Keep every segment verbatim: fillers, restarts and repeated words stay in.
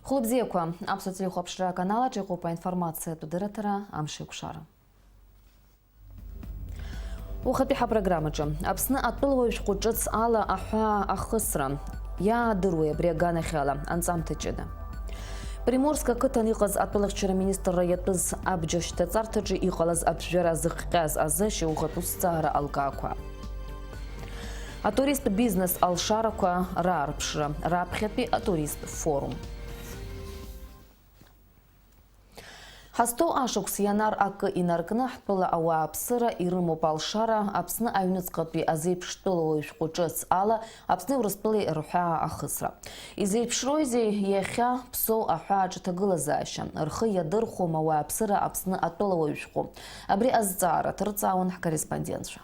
Хәлыбзиақәа, Аԥсуа телехәаԥшра аканалаҿ иҟоуп аинформациатә дырраҭара Амшеикәшара. Уахатәи ҳапрограммаҿы, Аԥсны атәылауаҩ шәҟәы ҿыц ала аҳәаа ахысра. Иаадыруеи абри аганахьала анҵамҭа ҷыда? Приморск ақыҭан иҟаз атәылахьчара министрра иатәыз абџьар шьҭаҵарҭаҿы иҟалаз аԥжәара зыхҟьаз азы ашьоухатә узҵаара алкаақәа. Атуристтә бизнес алшарақәа раарԥшра, раԥхьатәи атуристтә форум. Ҳазҭоу ашықәс ианар акы инаркны, ҳтәыла ауааԥсыра ирымоуп алшара Аԥсны аҩныҵҟатәи азеиԥш тәылауаҩ шәҟәы ҿыц ала Аԥсни Урыстәылеи рҳәаа ахысра. Изеиԥшроузеи иахьа Ԥсоу аҳәааҿы ҭагылазаашьа? Рхы иадырхәом ауааԥсыра Аԥсны атәылауаҩ шәҟәы. Абри азҵаара ҭырҵаауан ҳкорреспондентцәа.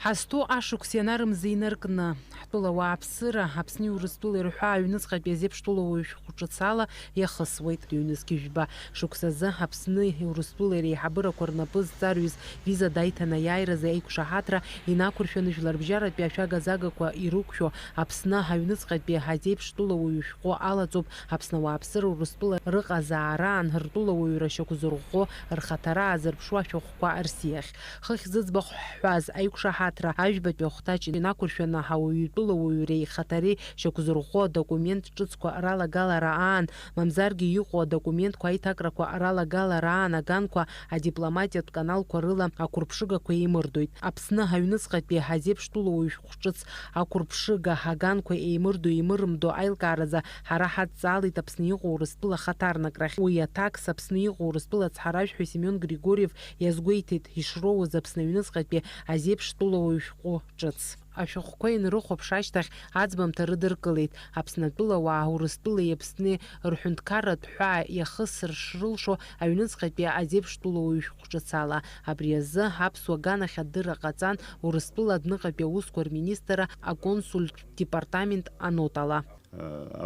Ҳазҭоу ашықәс ианарымза инаркны, ҳтәыла ауааԥсыра Аԥсни Урыстәылеи рҳәаа аҩныҵҟатәи азеиԥш тәылауаҩ шәҟәы ҿыц ала иахысуеит. Ҩнызқь жәба шықәсазы Аԥсни Урыстәылеи реиҳабырақәа рнапы зҵарҩыз виза даиҭаны аиааиразы аиқәшаҳаҭра инақәыршәаны жәларбжьаратәи ашәага-загақәа ирықәшәо Аԥсны аҩныҵҟатәи азеиԥш тәылауаҩ шәҟәы алаҵоуп Аԥсны ауааԥсыра Урыстәыла рыҟазаараан ртәылауаҩра шьақәзырӷәӷәо рхаҭара аазырԥшуа ашәҟәқәа рсиахь. Хыхь зыӡбахә ҳҳәаз аиқәшаҳаҭра ажәбатәи ахәҭаҷ инақәыршәаны ауаҩытәыла уаҩреи ихаҭареи шьақәзырӷәӷәо адокумент ҿыцқәа ралагалара аан, мамзаргьы иҟоу адокументқәа аиҭакрақәа ралагалара аан аганқәа адипломатиатә каналқәа рыла ақәырԥшыгақәа еимырдоит. Аԥсны аҩныҵҟатәи азеиԥш тәылауаҩ шәҟәы ҿыц ақәырԥшыга аганқәа еимырдо-еимырымдо аилкааразы ҳара ҳадҵаалеит Аԥсны иҟоу Урыстәыла ахаҭарнакрахь. Уи аҭакс Аԥсны иҟоу Урыстәыла ацҳаражәҳәаҩ Семион Григорьев иазгәеиҭеит ишроуаз Аԥсны аҩныҵҟатәи азеиԥш тәылауаҩ шәҟәы ҿыц. Ашәҟәқәа инрыхәаԥш ашьҭахь аӡбамҭа рыдыркылеит. Аԥснатәылауаа Урыстәылеи Аԥсни рҳәынҭқарратә ҳәаа иахысыр шрылшо аҩныҵҟатәи азеиԥш тәылауаҩ шәҟәы ҿыц ала. Абри азы аԥсуа аганахь адырра ҟаҵан Урыстәыла адәныҟатәи аусқәа рминистрра аконсультә департамент анотала.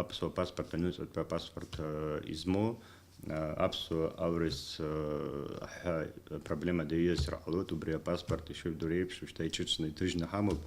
Аԥсуа паспорт, аҩныҵҟатәи апаспорт, э, измоу, э, аԥсуа аурыс, э, ҳәа проблема даиасыр ҟалоит, убри апаспорт ишыжәдыруа еиԥш, шьҭа иҿыцны иҭыжьны ҳамоуп,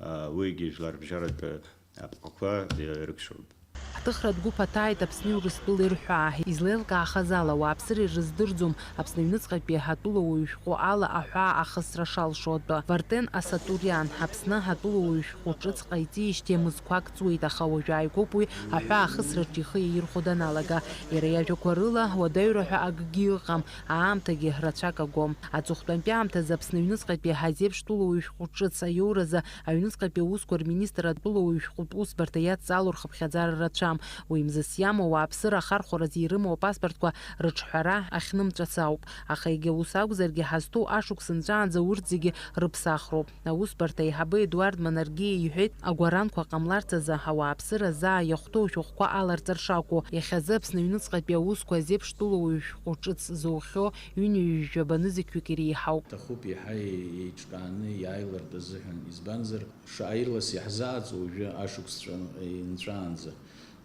э, уигьы жәларбжьаратәы апҟақәа ирыкәшоуп. Ҳҭыхратә гәыԥ аҭааит Аԥсни Урыстәылеи рҳәаа. Излеилкаахаз ала, ауааԥсыра ирыздырӡом Аԥсны аҩныҵҟатәи атәылауаҩ шәҟәы ала аҳәаа ахысра шалшо атәы. Вартен Асатуриан, Аԥсны атәылауаҩ шәҟәы ҿыц ҟаиҵеижьҭеи мызқәак ҵуеит, аха уажә ааигәоуп уи аҳәаа ахысраҿы ихы иаирхәо даналага. Иара иажәақәа рыла, уадаҩра ҳәа акгьы ыҟам, аамҭагьы рацәак агом. Аҵыхәтәантәи аамҭазы Аԥсны аҩныҵҟатәи азеиԥш тәылауаҩ шәҟәы ҿыц аиоуразы Аҩныҵҟатәи аусқәа рминистр атәылауаҩ шәҟәтә усбарҭа иадҵаало рхыԥхьаӡара рацәам. Уи мзас иамоу ауааԥсыра ахархәаразы ирымоу апаспортқәа рыҿҳәара ахьнымҵәац ауп. Аха егьа ус акәзаргьы, ҳазҭоу ашықәс нҵәаанӡа урҭ зегьы рыԥсахроуп. Аусбарҭа аиҳабы Едуард Манаргиа иҳәеит, агәаранқәа ҟамларц азы ауааԥсыра заа иахәҭоу ашәҟәқәа аларҵар шакәу. Иахьазы Аԥсны аҩныҵҟатәи аусқәа азеиԥш тәылауаҩ шәҟәы ҿыц зухьоу ҩынҩажәи жәаба нызқьҩык иреиҳауп. Ҭахуп еиҳа еиҿкааны иааилартә азыҳәан, избанзар, шаҟа ирлас иаҳзааӡо уажәы ашықәсцәа нҵәаанӡа.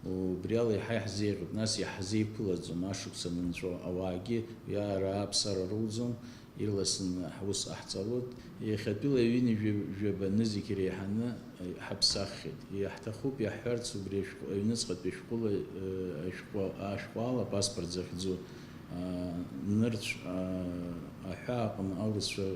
Убри ала еиҳа иаҳзеиӷьуп, нас иаҳзеиқәылаӡом ашықәс анынҵәо, ауаагьы иара аԥсара руӡом, ирласны ҳус ҟаҳҵалоит. Иахьатәила ҩынҩажәи жәаба нызқь иреиҳаны ҳаԥсаххьеит. Иаҳҭахуп иаҳҳәарц убри ашәҟәы, аҩныҵҟатәи ашәҟәыла, ашәҟәы, ашәҟәы ала, апаспорт захьӡу, нырцә, аҳәааҟны аурысцәа,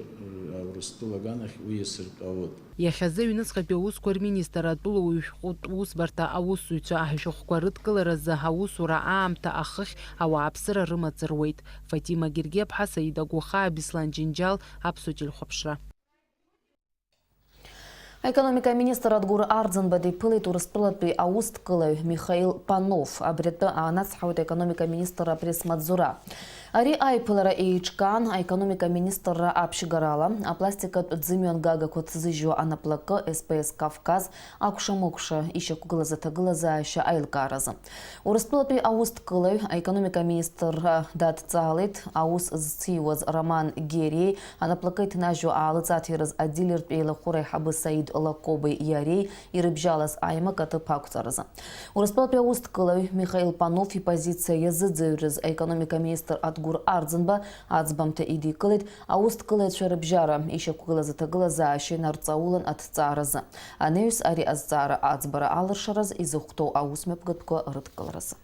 Аурыстәыла аганахь уи иасыртәалоит. Иахьазы аҩныҵҟатәи аусқәа рминистр атәылауаҩ шәҟәтә усбарҭа аусзуҩцәа ашәҟәқәа рыдкыларазы аусура аамҭа ахыхь ауааԥсыра рымаҵ руеит. Фатима Гергиаԥҳа, Саида Гәахаа, Беслан Џьынџьал, Аԥсуа телехәаԥшра. Аекономика аминистр Адгәыр Арӡынба диԥылеит Урыстәылатәи аусҭкылаҩ Михаил Панов. Абри атәы аанацҳауеит аекономика аминистрра апресс-маҵзура. Ари аиԥылара еиҿкаан аекономика аминистрра аԥшьгарала апластикатә ӡымҩангагақәа ҭзыжьуа анаплакы С П С Кавказ акәша-мыкәша ишьақәгылаз аҭагылазаашьа аилкааразы. Урыстәылатәи аусҭкылаҩ аекономика аминистрра дадҵаалеит аус зциуаз Роман Гериеи анаплакы иҭнажьу аалыҵ аҭирыз адилертә еилахәыра аиҳабы Саид Лакобеи иареи ирыбжьалаз аимак аҭыԥ ақәҵаразы. Урыстәылатәи аусҭкылаҩ Михаил Панов ипозициа иазыӡырҩрыз аекономика аминистр Гәыр Арӡынба аӡбамҭа идикылеит аусҭгылаҩцәа рыбжьара ишьақәгылаз аҭагылазаашьа инарҵаулан аҭҵааразы. Анаҩс ари азҵаара аӡбара алыршараз изыхәҭоу аусмҩаԥгатәқәа рыдкыларазы.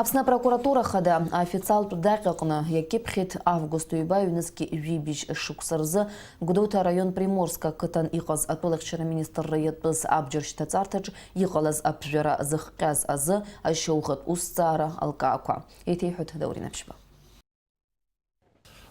Аԥсны апрокуратура хада аофициалтә даҟьаҟны иакьыԥхьит август ҩба ҩнызқь жәибжь шықәса рзы Гәдоуҭа араион Приморск ақыҭан иҟаз атәылахьчара министрра иатәыз абџьар шьҭаҵарҭаҿ иҟалаз аԥжәара зыхҟьаз азы ашьауӷатә усҭҵаара алкаақәа. Еиҭеиҳәоит Даур Инаԥшьба.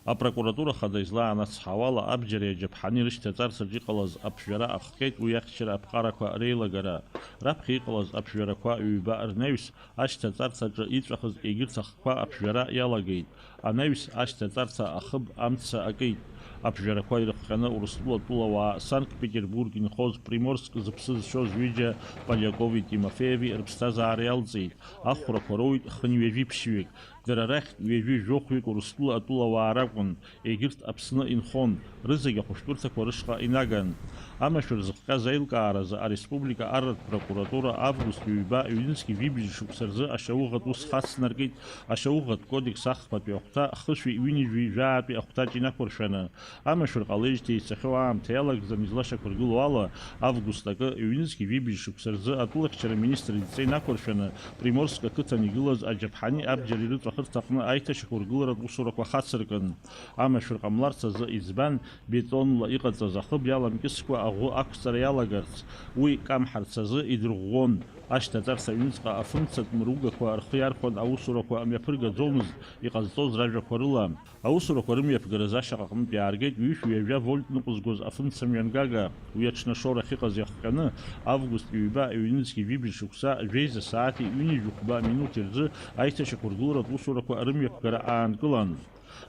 Апрокуратура хада излаанацҳауала, абџьари аџьаԥҳани рышьҭаҵарҭаҿ иҟалаз аԥжәара ахҟьеит уи ахьчара аԥҟарақәа реилагара. Раԥхьа иҟалаз аԥжәарақәа ҩба рнаҩс ашьҭаҵарҭаҿы иҵәахыз егьырҭ ахқәа аԥжәара иалагеит. Анаҩс ашьҭаҵарҭа ахыб амца акит. Аԥжәарақәа ирыхҟьаны Урыстәыла атәылауаа Санкт-Петербург инхоз Приморск зыԥсы зшьоз ҩыџьа Полякови Тимофееви рыԥсҭазаара иалҵит. Ахәрақәа роуит хынҩажәи ԥшьҩык. Дара рахьтә ҩажәи жәохәҩык Урыстәыла атәылауаа ракәын, егьырҭ Аԥсны инхон, рызегь ахәышәтәырҭақәа рышҟа инаган. Амашәыр зыхҟьаз аилкааразы ареспублика арратә прокуратура август ҩба ҩнызқь жәибжь шықәса рзы ашьауӷатә ус хацнаркит, ашьауӷатә кодекс ахԥатәи ахәҭа хышәи ҩынҩажәи жәаатәи ахәҭаҿ инақәыршәаны. Амашәыр ҟалеижьҭеи ицахьоу аамҭа иалагӡаны излашьақәыргылоу ала, август акы, ҩнызқь жәибжь шықәса рзы атәылахьчара министр идҵа инақәыршәаны, Приморск ақыҭан игылаз аџьаԥҳани абџьари рыҵәахырҭаҟны аиҭашьақәыргыларатә усурақәа хацыркын. Амашәыр ҟамларц азы избан, бетонла иҟаҵаз ахыб иаламкьыскәа аӷәы ақәҵара иалагарц, уи камҳарц азы идырӷәӷәон. Ашьҭаҵарҭа аҩныҵҟа афымцатә мыругақәа рхы иархәан аусурақәа мҩаԥыргаӡомызт, иҟазҵоз ражәақәа рыла. Аусурақәа рымҩаԥгаразы ашьаҟа аҟнытә иааргеит ҩышә ҩажәа вольт ныҟәызгоз афымца мҩангага. Уи аҽны ашоура ахьыҟаз иахҟьаны, август ҩба ҩнызқь жәибжь шықәса жәеиза сааҭи ҩынҩажәи хәба минуҭи рзы аиҭашьақәыргыларатә усурақәа рымҩаԥгара аанкылан.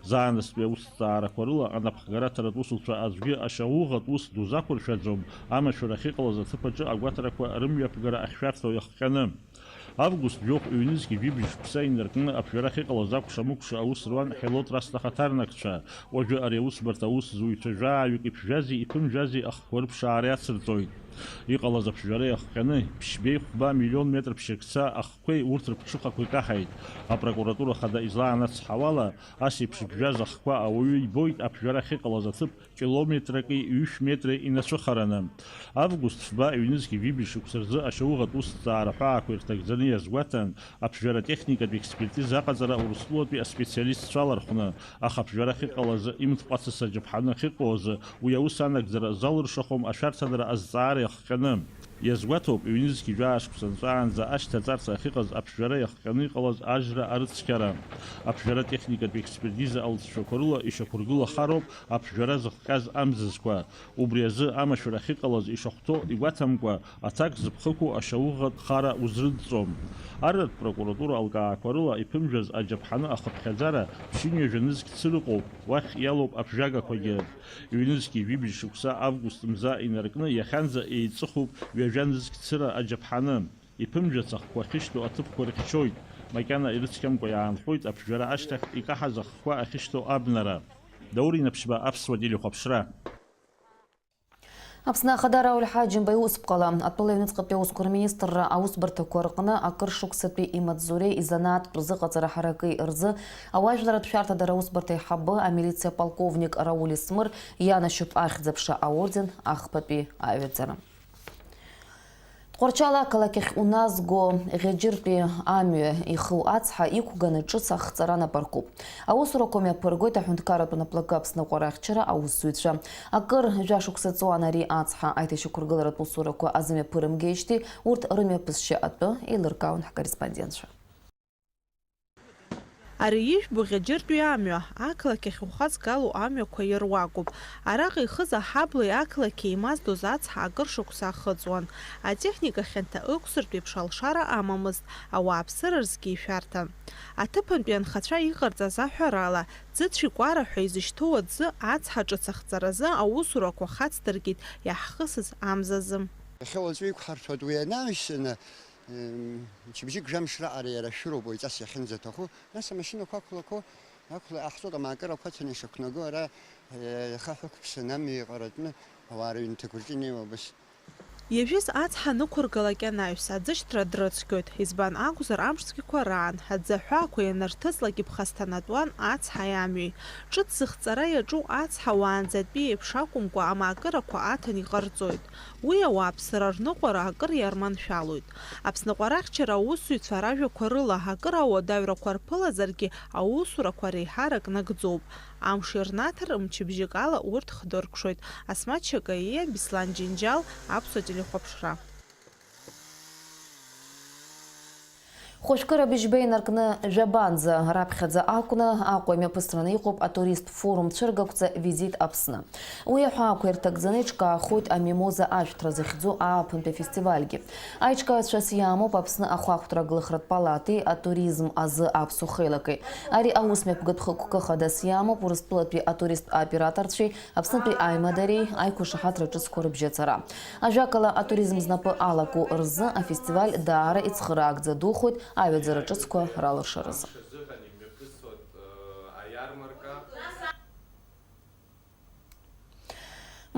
Заанаҵтәи аусҭҵаарақәа рыла анапхгараҭаратә усуцәа аӡәгьы ашьауӷатә ус дузақәыршәаӡом, амашәыр ахьыҟалаз аҭыԥ аҿы агәаҭарақәа рымҩаԥгара ахьшәарҭоу иахҟьаны. Август жәохә ҩнызқь жәибжь шықәса инаркны аԥжәара ахьыҟалаз акәша-мыкәша аус руан Ҳелот Раст ахаҭарнакцәа. Уажәы ари аусбарҭа аусзуҩцәа жәааҩык иԥжәази иԥымжәази ахқәа рыԥшаара иацырҵоит. Иҟалаз аԥжәара иахҟьаны, ԥшьбеи хәба миллион метр ԥшьакца ахқәеи урҭ рыԥҽыхақәеи каҳаит. Апрокуратура хада излаанацҳауала, ас еиԥш иԥжәаз ахқәа ауаҩы ибоит аԥжәара ахьыҟалаз аҭыԥ километраки ҩышә метри инацәыхараны. Август фба ҩнызқь жәибжь шықәса рзы ашьауӷатә усҭҵаара ҳәаақәа ирҭагӡаны иазгәаҭан, аԥжәара техникатә експертиза аҟаҵара Урыстәылатәи аспециалистцәа алархәны, аха аԥжәара ахьыҟалаз имҭ ҟәацыс аџьаԥҳаны ахьыҟоу азы уи аус анагӡара залыршахом ашәарҭадара азҵаара иахҟьаны. Иазгәаҭоуп, ҩнызқь жәаа шықәса нҵәаанӡа ашьҭаҵарҭа ахьыҟаз аԥжәара иахҟьаны иҟалаз ажра арыцқьара. Аԥжәара техникатә експертиза алҵшәақәа рыла ишьақәыргылахароуп аԥжәара зыхҟьаз амзызқәа. Убри азы амашәыр ахьыҟалаз ишахәҭоу игәаҭамкәа, аҭак зыԥхықәу ашьауӷатә хара узрыдҵом. Арратә прокуратура алкаақәа рыла иԥымжәаз аџьаԥҳаны ахыԥхьаӡара ԥшьынҩажәа нызқь цырыҟоуп, уахь иалоуп аԥжәагақәагьы. Ҩнызқьи жәибжь шықәса август мза инаркны иахьанӡа еиҵыхуп ҩажәа нызқь цыра аџьаԥҳаны. Иԥымжәац ахқәа ахьышьҭоу аҭыԥқәа рыхьчоит, макьана ирыцқьамкәа иаанхоит аԥжәара ашьҭахь икаҳаз ахқәа ахьышьҭоу абнара. Даур Инаԥшьба, Аԥсуа телехәаԥшра. Аԥсны Ахада Рауль Ҳаџьымба иусԥҟала атәыла аҩныҵҟатәи аусқәа рминистрра аусбарҭақәа рҟны акыр шықәсатәи имаҵзуреи изанааҭтә рзыҟаҵара ҳараки рзы ауаажәларратә шәарҭадара аусбарҭа аиҳабы амилициа аполковник Рауль Есмыр ианашьоуп Ахьӡ-аԥша аорден ахԥатәи аҩаӡара. Тҟәарчал ақалақь ахь уназго Ӷьаџьыртәи амҩа иху ацҳа иқәганы ҿыц ахҵара напаркуп. Аусурақәа мҩаԥыргоит аҳәынҭқарратә наплакы Аԥсны аҟәарахьчара аусзуҩцәа. Акыр жәашықәса ҵуан ари ацҳа аиҭашьақәыргыларатә усурақәа азымҩаԥырымгеижьҭеи урҭ рымҩаԥысшьа атәы еилыркаауан ҳкорреспондентцәа. Ари ижәбо Ӷьаџьыртәи амҩа, ақалақь ахь ухаҵгылоу амҩақәа ируакуп. Араҟа ихыз аҳаблеи ақалақьи еимаздоз ацҳа акыр шықәса ахыҵуан. Атехника хьанҭа ықәсыртә еиԥш алшара амамызт, ауааԥсыра рзгьы ишәарҭан. Аҭыԥантәи анхацәа иҟарҵаз аҳәарала, ӡыцәи кәара ҳәа изышьҭоу аӡы ацҳа ҿыц ахҵаразы аусурақәа хацдыркит иаҳхысыз амзазы. Иахьа уаҵәы иқәҳаршәуеит уи анаҩсаны, Мчыбжьык жәамш раҟара иара ашәыроуп уаҩҵас иахьынӡаҭаху. Нас амашьынақәа ақәлақәо, ақәла аҳҵоит, амаакырақәа аҭаны ишақәнаго ара, иаха ҳәа ықәԥсан амҩа иҟаратәны ауаа рыҩнҭақәа рҿы инеиуа абас. Иажәыз ацҳа анықәыргалак анаҩс, аӡышьҭра дрыцәгьоит, избан акәзар, амшцәгьақәа раан, аӡы аҳәаақәа ианырҭыҵлак иԥхасҭанатәуан ацҳаи амҩеи. Ҿыц зыхҵара иаҿу ацҳа уаанӡатәи еиԥш акәымкәа, амаакырақәа аҭан иҟарҵоит. Уи ауааԥсыра рныҟәара акыр иарманшәалоит. Аԥсны аҟәарахьчара аусзуҩцәа ражәақәа рыла, акыр ауадаҩрақәа рԥылазаргьы, аусурақәа реиҳарак нагӡоуп. Амш ирнаҭар, мчыбжьык ала урҭ хдыркәшоит. Асмаҭ Шьакаиа, Беслан Џьынџьал, Аԥсуа телехәаԥшра. Хәажәкыра быжьба инаркны жәабанӡа раԥхьаӡа акәны Аҟәа имҩаԥысраны иҟоуп атуристтә форум цәыргақәҵа Визит Аԥсны. Уи аҳәаақәа ирҭагӡаны иҿкаахоит Амимоза ашәҭра захьӡу ааԥынтәи афестивальгьы. Аиҿкаацәас иамоуп Аԥсны ахәаахәҭра аглыхратә палатеи атуризм азы аԥсуа хеилакеи. Ари аус мҩаԥгатә хықәкы хадас иамоуп Урыстәылатәи атуристтә операторцәеи Аԥснытәи аимадареи аиқәышаҳаҭра ҿыцқәа рыбжьаҵара. Ажәакала, атуризм знапы алаку рзы афестиваль даара ицхыраагӡа духоит аҩаӡара ҿыцқәа ралыршаразы.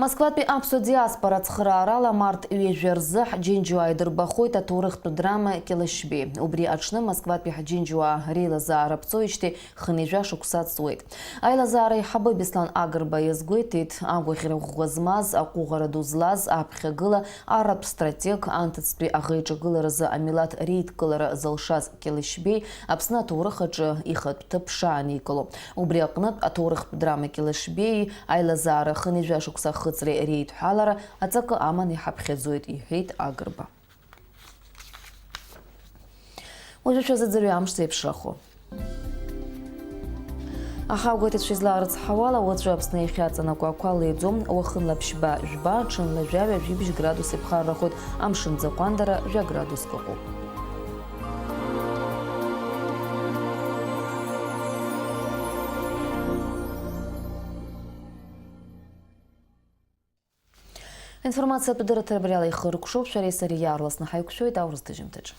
Москватәи аԥсуа диаспора ацхыраарала март ҩажәа рзы ҳџьынџьуаа идырбахоит аҭоурыхтә драма Кьылышьбеи. Убри аҽны Москватәи ҳџьынџьуаа реилазаара ԥҵоижьҭеи хынҩажәа шықәса ҵуеит. Аилазаара аиҳабы Беслан Агрба иазгәеиҭеит, агәаӷьра ӷәӷәа змаз, аҟәыӷара ду злаз, аԥхьагыла, арратә стратег, анҭыҵтәи аӷеиҿагыларазы амилаҭ реидкылара зылшаз Кьылышьбеи Аԥсны аҭоурых аҿы ихатә ҭыԥ шааникыло. Убри аҟнытә, аҭоурыхтә драма Кьылышьбеии аилазаара хынҩажәа шықәса ахыҵреи реидҳәалара аҵакы аманы иҳаԥхьаӡоит, иҳәеит Агрба. Уажәы шәазыӡырҩы амш зеиԥшрахо. Аҳауагәеиҭацәа излаарыцҳауала, уаҵәы Аԥсны иахьаҵанакуа ақәа леиӡом, уахынла ԥшьба жәба, ҽынла жәаҩа, жәибжь градус иԥхаррахоит, амшын ӡаҟәандара жәа градуск ыҟоуп. Информациатә дырраҭара абриала ихыркәшоуп, шәареи сареи иаарласны ҳаиқәшәоит аурыс ҭыжьымҭаҿы.